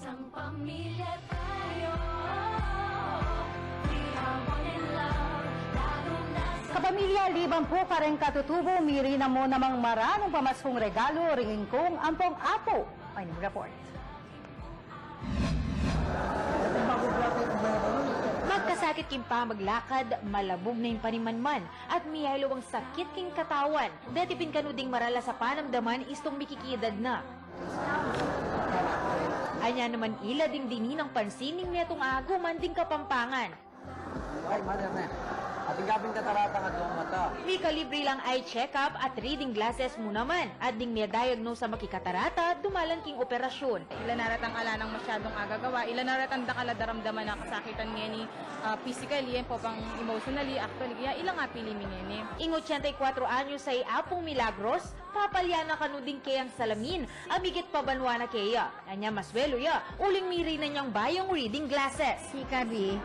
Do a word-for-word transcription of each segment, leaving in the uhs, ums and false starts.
Kapamilya, liban pu kareng katutubo, mirinan mu namang maranung pamaskung regalu ring ingkung ampong apu. May report. Magkasakit king pamaglakad, malabug na ing panimanman, at miyayaliwang sakit king katawan. Deti pin kanu ding maral a sa panamdaman istung mikikidad na. Anya naman ila ding dininang pansin ning metung agu man ding Kapampangan. Ay, mother na. Ating gabing katarata nga duang mata. Mikalibre lang eye check-up at reading glasses mu naman. At ding me-diagnose a makikatarata, dumalan king operasyon. Ila na retang ala nang masyadung agagawa, ila na retang dakal a daramdaman a kasakitan ngeni, ah, physically, yan po pang emotionally, actually, kaya ila nga pili mi ngeni. Ing ochenta y kuatro anyos a i Apung Milagros, papalya na kanu ding keyang salamin, a migit pa banwa na keya. Anya maswelu ya, uling mirinan yang bayung reading glasses. Ikabi,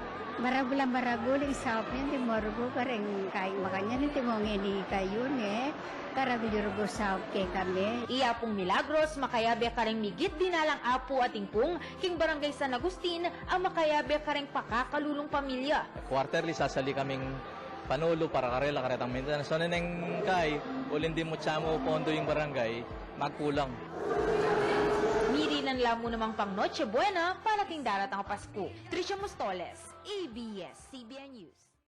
maragul a maragul ing saup nyan, di mu rugu kareng kaing makanyan, di mu ngeni kayun, e. Karagul yu rugu saup kekami. I Apung Milagros, makayabe kareng migit dinalang apu at ingkung, king Barangay San Agustin, a makayabe kareng pakakalulung pamilya. Quarterly, sasali kaming panulu para karela, karetang maintenance. So, neneng kai, uling di mu tsamu pondo ing barangay, magkulang. Mirinan la mu namang pang Noche Buena para king daratang a Pasku. Tricia Mostoles, A B S C B N News.